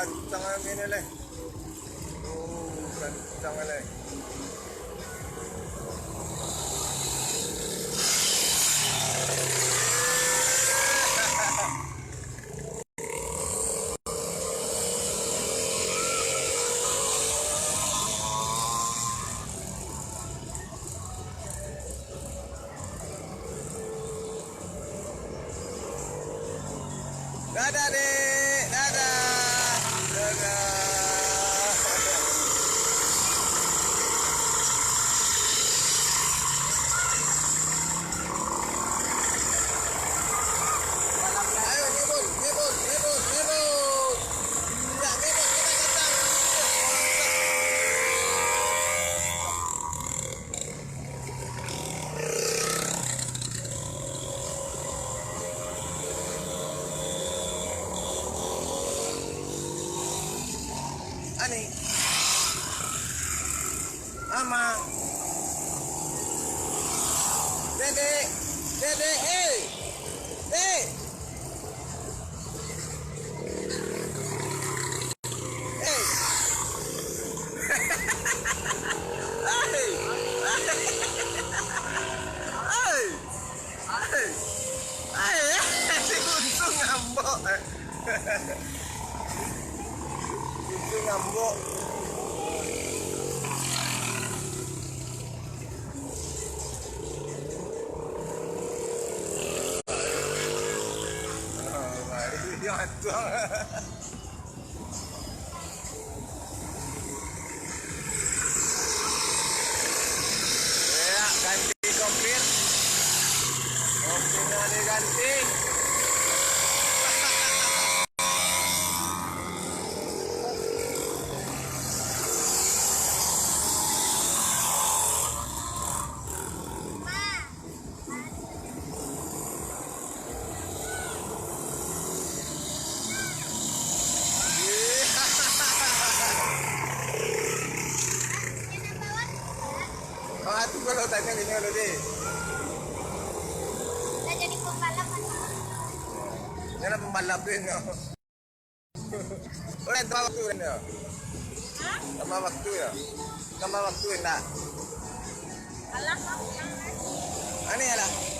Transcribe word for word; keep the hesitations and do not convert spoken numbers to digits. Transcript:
Kancang ame ni leh. Oh, kancang leh. Dadah, Dek. Dadah. Dadah. Ayo, ngebut, ngebut, ngebut, ngebut. Indak ngebut, kita datang. Ani. Ama. Dede. Dede, hei. Dek. Hei. Hei. Hei. Hei. Hei. Hei. Untung ngambok. Untung ngambok. Ya, ganti sopir. Sopirnya diganti. Ah, tu kalau tanya bini lu, deh. Nak jadi pembalap, kan? Jangan pembalap, deh, no. Orang tambah waktu kan, ya? Hah? Tambah waktu, ya? Tambah waktu, enggak? Alah, kau yang Ani, alah.